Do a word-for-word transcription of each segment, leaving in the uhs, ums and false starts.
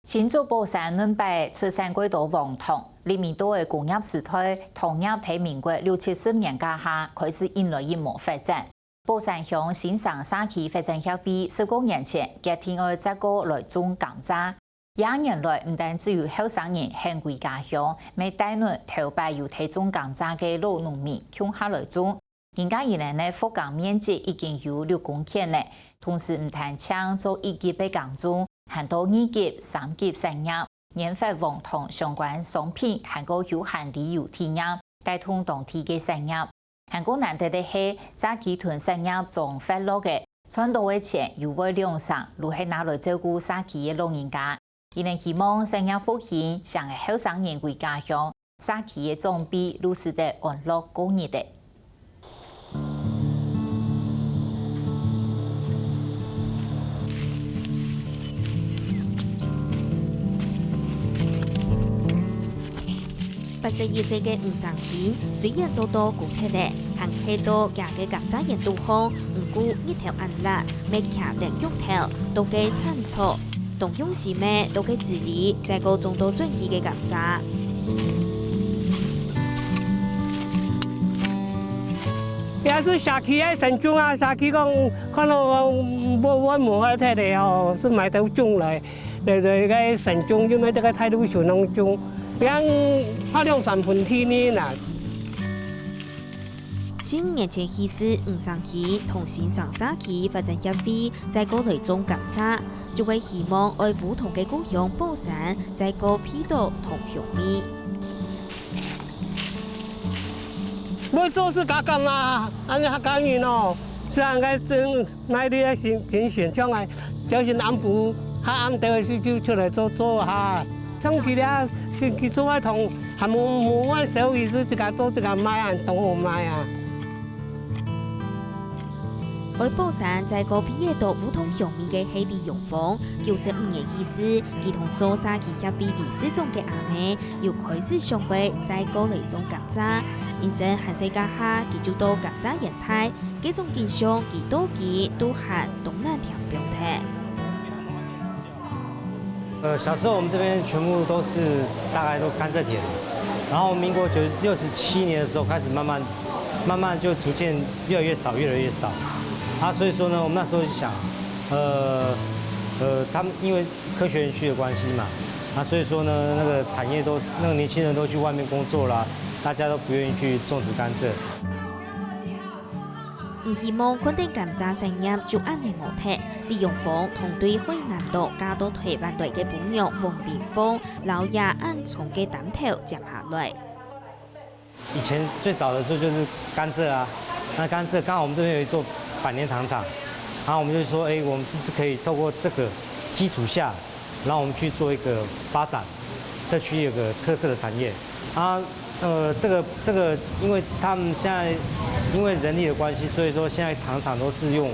新竹寶山嫩擺出產蓋多黃糖，李明道个工業時代，糖業在民國六七十年間下開始越來越無發展。寶山鄉新生社區發展協會十過年前決定愛再過來種甘蔗。這年來，毋單只有後生人肯歸家鄉，乜帶等頭擺有在種甘蔗个老農民共下來種。 人家這下呢，復耕面積已經有六公頃了，同時毋單淨做一級个耕種，還到二級、三級產業，研發黃糖相關商品，還過有限旅遊體驗，帶動當地个產業。還過難得个係，社區同產業種發落个，賺到个錢有會兩成，就係拿來照顧社區个老人家。 佢等希望產業復興，成个後生人歸家鄉，社區个長輩就使得安樂過日仔。八十一歲个吳生興，雖然做到高忒了，還係到厥个甘蔗園肚項，毋過日頭恁辣，乜擎等腳頭，到該撨草， 當用心个，到該治理，再過種到轉去个甘蔗。也係社區个成長啊，社區講看到無無無好忒个哦，係買到種來，對對，个成長，因為這個態度就攏種，像拍兩三分地呢啦。 十五年前起始，吳生興同新生社區發展協會再過來種甘蔗，就係希望愛烏通个故鄉寶山再過鼻著糖香味。會做事敢敢啊，恁樣客家人哦，自然个真 𠊎這个心情像啊，朝晨暗晡，較暗兜个時就出來做做下。像佢這，佢佢做个糖，還無無賣，所以係自家做自家賣啊，當好賣啊。愛寶山再過鼻得著烏通香味个係李榮峰，九十五年起始，佢同做社區協會理事長个阿姆，又開始想過再過來種甘蔗。因為還細个下，佢就到甘蔗園坮， 該種景象佢到今都還當難聽放忒。呃，小時候我們這邊全部都是大概都甘蔗田，然後民國九，六十七年的時候開始慢慢，慢慢就逐漸越來越少，越來越少。啊，所以說呢，我們那時候就想，呃，呃，他們因為科學園區的關係嘛，啊，所以說呢，那個產業都，那個年輕人都去外面工作啦，大家都不願意去種植甘蔗。 毋希望看等甘蔗產業就恁呢無忒，李榮峰同對海南島嫁到臺灣來个餔娘黃玲峰，摎這恁長个擔頭接下來。以前最早的時候就是甘蔗啊，那甘蔗剛好我們這邊有一座百年糖廠，然後我們就說，哎，我們是不是可以透過這個基礎下， 然後我們去做一個發展，社區有個特色的產業。啊，呃，這個，這個，因為他們現在因為人力的關係，所以說現在糖廠都是用，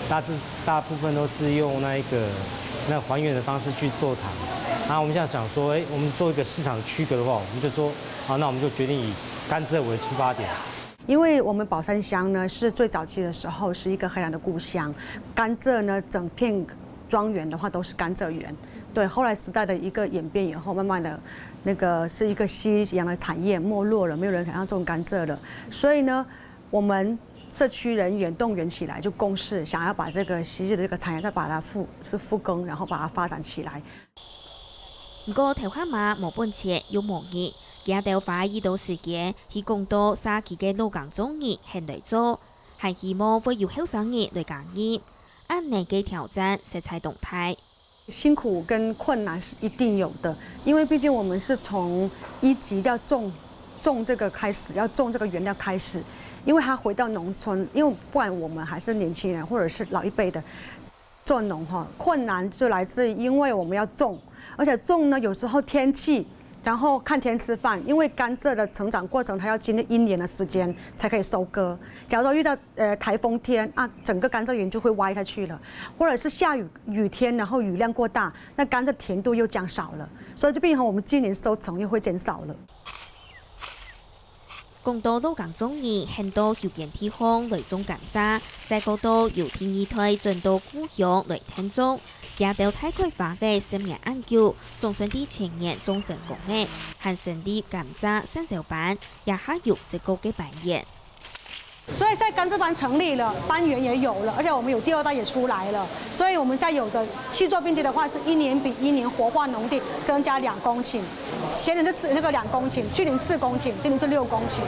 大致，大部分都是用那一個，那還原的方式去做糖。然後我們現在想說，哎，我們做一個市場的區隔的話，我們就說，好，那我們就決定以甘蔗為出發點。 因為我們寶山鄉呢，是最早期的時候是一個荷蘭的故鄉，甘蔗呢，整片莊園的話都是甘蔗園。對，後來時代的一個演變以後，慢慢的，那個是一個夕陽的產業沒落了，沒有人想要種甘蔗了。所以呢，我們社區人員動員起來，就共識想要把這個昔日的這個產業再把它復，是復耕，然後把它發展起來。 毋過頭下嘛無本錢又無人，佢兜花已多時間去講到社區个老耕種人肯來做，還希望會有後生人來加入。恁呢个挑戰實在當大。辛苦跟困難是一定有的，因為畢竟我們是從一級要種，種這個開始，要種這個原料開始，因為他回到農村，因為不管我們還是年輕人，或者是老一輩的， 做農哈，困難就來自於因為我們要種，而且種呢，有時候天氣，然後看天吃飯，因為甘蔗的成長過程，它要經歷一年的時間才可以收割。假如說遇到，呃，颱風天，啊，整個甘蔗園就會歪下去了，或者是下雨，雨天，然後雨量過大，那甘蔗甜度又降少了，所以就變成我們今年收成又會減少了。 講到老耕種人，肯到休耕地方來種甘蔗，再過到由第二代轉到故鄉來耕種，這兜大開花个十年恁久，總算在前年種成功了，還成立甘蔗產銷班，這下有十個个班員。所以現在甘蔗班成立了，班員也有了，而且我們有第二代也出來了，所以我們現在有的契作並蒂的話，是一年比一年活化農地增加兩公頃，前年的是那個兩公頃，去年四公頃，今年是六公頃，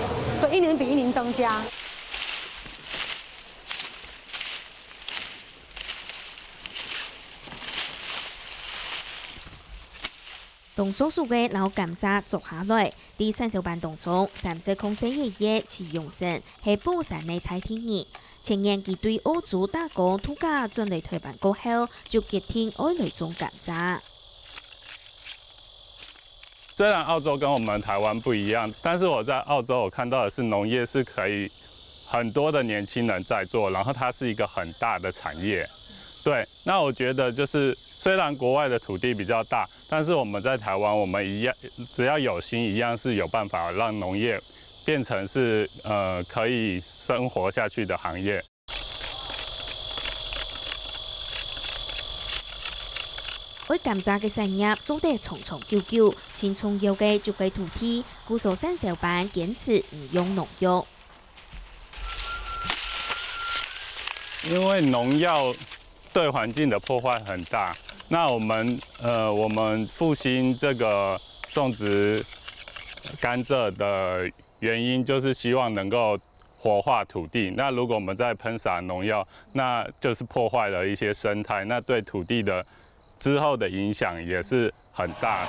對，一年比一年增加。 當熟手个摎甘蔗摘下來，在產銷班當中，三十空四个月徐永生係寶山个在地人。前年佢對澳洲打工度假轉來臺灣過後，就決定愛來種甘蔗。 雖然澳洲跟我們臺灣不一樣，但是我在澳洲我看到的是農業是可以很多的年輕人在做，然後它是一個很大的產業。對，那我覺得就是雖然國外的土地比較大，但是我們在臺灣，我們一樣，只要有心，一樣是有辦法讓農業變成是，呃，可以生活下去的行業。 愛甘蔗个產業做得長長久久，盡重要个就係土地，故所產銷班堅持毋用農藥。因為農藥對環境的破壞很大，那我們，呃，我們復興這個種植甘蔗的原因，就是希望能夠 活化土地。那如果我們再噴灑農藥，那就是破壞了一些生態，那對土地的之後的影響也是很大。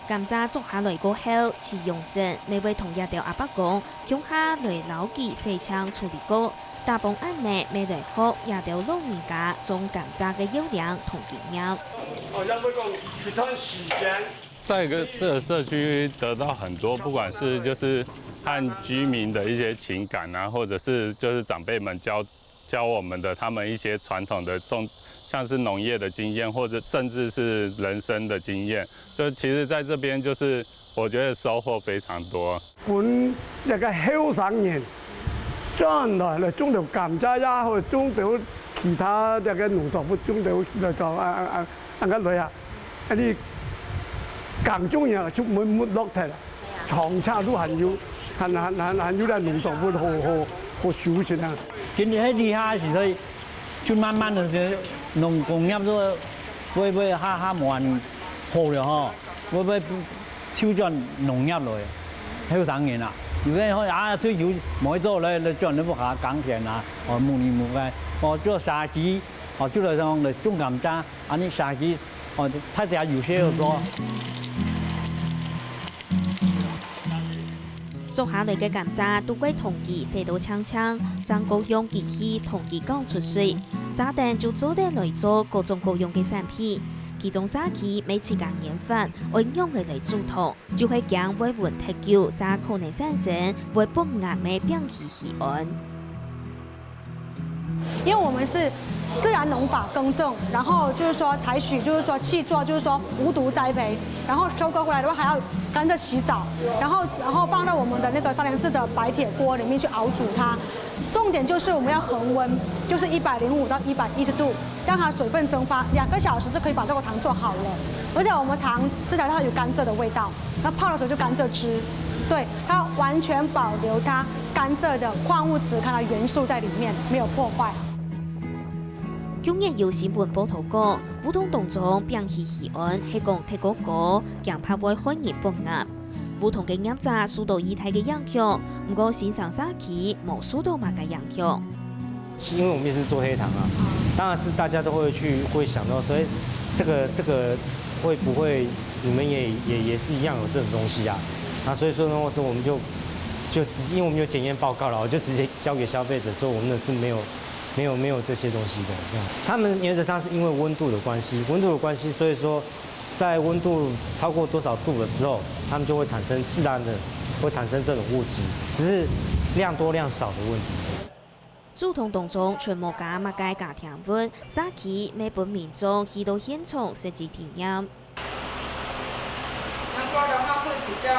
甘蔗種下來過後，徐永生乜會同這兜阿伯公共下來摎佢洗淨處理過， 打幫恁呢乜來學這兜老人家種甘蔗个要領同經驗。好像會講一段時間。在一個，這個社區得到很多，不管是就是和居民的一些情感啊，或者是就是長輩們教，教我們的他們一些傳統的種，像是農業的經驗，或者甚至是人生的經驗。就其實在這邊就是我覺得收穫非常多。 分這個後生人轉來，來種著甘蔗也好，種著其他這個農作物，種著來做啊啊啊，恁樣來啊，恁樣耕種人就沒沒落忒啦，長期都還有，還還還還有這農作物好好好收成啊。今日係這下時，所以就慢慢个農工業都會會較較無恁好了吼。 會會就轉農業來，後生人啊，有个吼啊退休無愛做來來轉來屋下耕田啊，哦，牧田牧个，哦，做社區，哦，就來講來種甘蔗，恁樣社區，哦，大家有事好做。種下來个甘蔗都會同佢洗到淨淨，正過用機器同佢攪出水，續等就做得來做各種各樣个產品。 其中社區乜自家研發愛仰仔來煮湯，就係驚會溫忒久，嗄可能產生會發癌个丙烯醯胺。因為我們是自然農法耕種，然後就是說採取就是說契作，就是說無毒栽培，然後收割回來的話還要跟著洗澡，然後然後放到我們的那個三連式的白鐵鍋裡面去熬煮它。 重點就是我們要恆溫，就是一百零五到一百一十度，讓它水分蒸發，兩個小時就可以把這個糖做好了。而且我們糖吃起來它有甘蔗的味道，那泡的時候就甘蔗汁，對，它完全保留它甘蔗的礦物質、它的元素在裡面，沒有破壞。舊年有新聞報導講，烏糖當中丙烯醯胺係講忒過高，驚怕會害人發癌。 烏糖个業者受到異大个影響，毋過新生社區無受到麼个影響。因為我們也是做黑糖啊，當然是大家都會去會想到說，欸，這個這個會不會你們也也也是一樣有這種東西啊？啊，所以說呢，我說我們就就直因為我們有檢驗報告了，我就直接交給消費者說，我們的是沒有沒有沒有這些東西的。這樣，他們原則上是因為溫度的關係，溫度的關係，所以說 在溫度超過多少度的時候，它們就會產生自然的會產生這種物質，只是量多量少的問題。煮湯當中全無加麼个家庭粉，社區乜分民眾去到現場實際體驗。南瓜的話會比較，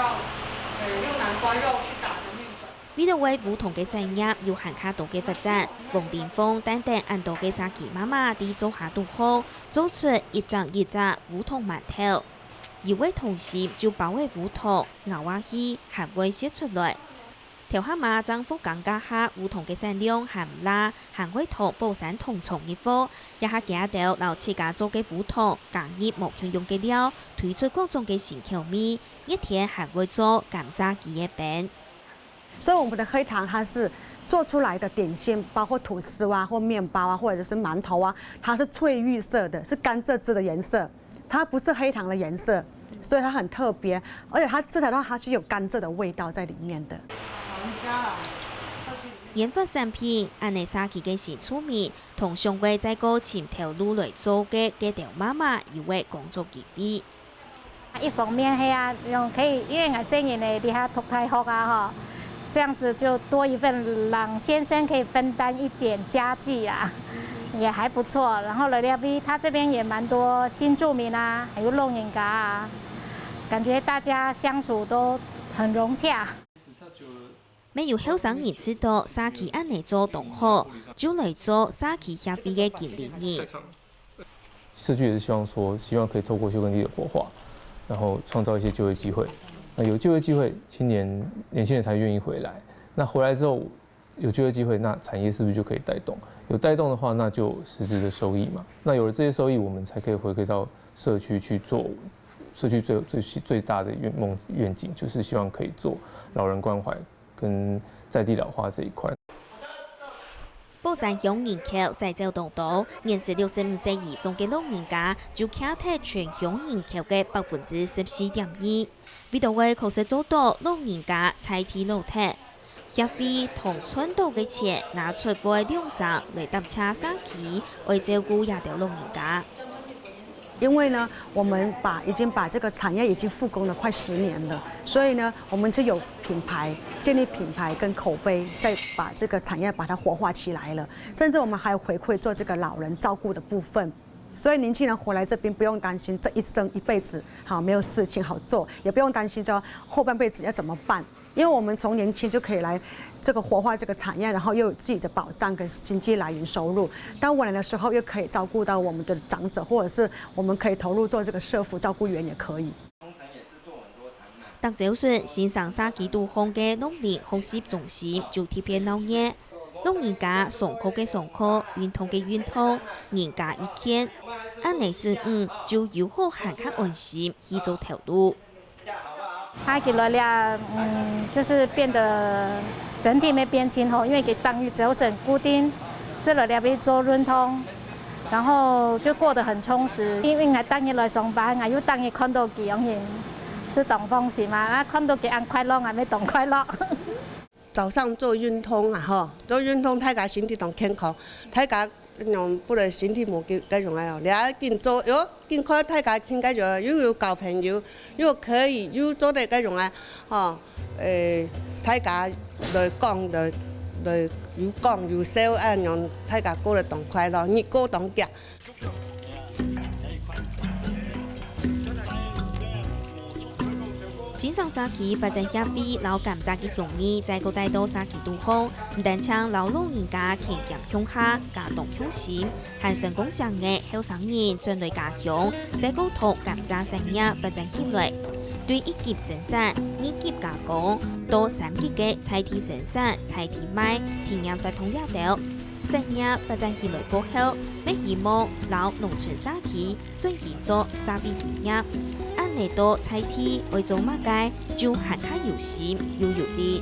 呃，用南瓜肉去打成麵粉。為著為烏糖个產業有還較多个發展，黃林鳳帶等恁多个社區媽媽在灶下肚項，做出一隻一隻烏糖饅頭。有个糖心就包个烏糖，咬下去還會洩出來。頭下嘛正復工該下，烏糖个產量還毋罅，還會討寶山糖廠入貨，這下佢兜摎自家做个烏糖加入無共樣个料，推出各種个新口味，熱天還會做甘蔗雞个冰。 所以我們的黑糖它是做出來的點心，包括吐司啊、或麵包啊，或者是饅頭啊，它是翠綠色的，是甘蔗汁的顏色，它不是黑糖的顏色，所以它很特別，而且它吃起來的話，它是有甘蔗的味道在裡面的。研發產品，恁呢社區个新趣味，同想愛再過尋頭路來做个該兜媽媽有个工作機會。 一方面，係啊，用可以，因為𠊎細人仔在該讀大學啊，吼，這樣子就多一份，讓先生可以分擔一點家計啊，也還不錯。然後來這邊，他這邊也蠻多新住民啊，還有老人家啊，感覺大家相處都很融洽。 乜有後生人知著社區恁呢做當好，就來做社區協會个經理人。社區也是希望說，希望可以透過休耕地的活化，然後創造一些就業機會。那有就業機會，青年年輕人才願意回來。那回來之後有就業機會，那產業是不是就可以帶動？有帶動的話，那就有實質的收益嘛。那有了這些收益，我們才可以回饋到社區去做社區最最最大的願夢願景，就是希望可以做老人關懷。 跟在地老化這一塊。寶山鄉人口徙走當多，現時六十五歲以上个老人家就徛忒全鄉人口个百分之十四點二。為著愛確實做到老人家在地老忒，協會同賺到个錢拿出會兩成來搭車社區，愛照顧這兜老人家。 因為呢，我們把已經把這個產業已經復工了快十年了，所以呢，我們是有品牌，建立品牌跟口碑，再把這個產業把它活化起來了。甚至我們還有回饋做這個老人照顧的部分，所以年輕人回來這邊不用擔心這一生一輩子好沒有事情好做，也不用擔心說後半輩子要怎麼辦。 因為我們從年輕就可以來這個活化這個產業，然後又有自己的保障跟經濟來源收入，到晚年的時候又可以照顧到我們的長者，或者是我們可以投入做這個社福照顧員也可以。逐朝晨，新生社區肚項个農林學習中心就特別鬧熱，老人家上課个上課，運動个運動，人家意見，恁呢子女就有好還較安心去做頭路。 他一來了，嗯，就是變得身體乜變輕吼，因為佢當日朝晨固定，係來這位做運動，然後就過得很充實。因為𠊎當日來上班，𠊎又當日看到佢，樣人係當放心嘛，啊，看到佢恁快樂，𠊎乜當快樂。早上做運動啊，吼，做運動大家身體當健康，大家 用不能身體無夠該種啊，你啊緊做，喲，緊看大家親該種，又有交朋友，又可以又做得該種啊，吼，誒，大家來講來來有講有笑，恁樣大家過得當快樂，日過當遽。 新生社區發展協會摎甘蔗个香味再過帶到社區肚項，毋單淨摎老人家健健共下，家當共心，還成功吸引後生人轉來家鄉，再過同甘蔗產業發展起來。對一級生產、二級加工到三級个在地生產、在地賣，體驗活動這兜，產業發展起來過後，乜希望摎農村社區 轉型做社會企業，恁呢到在地愛做麼个就還較有心又有力。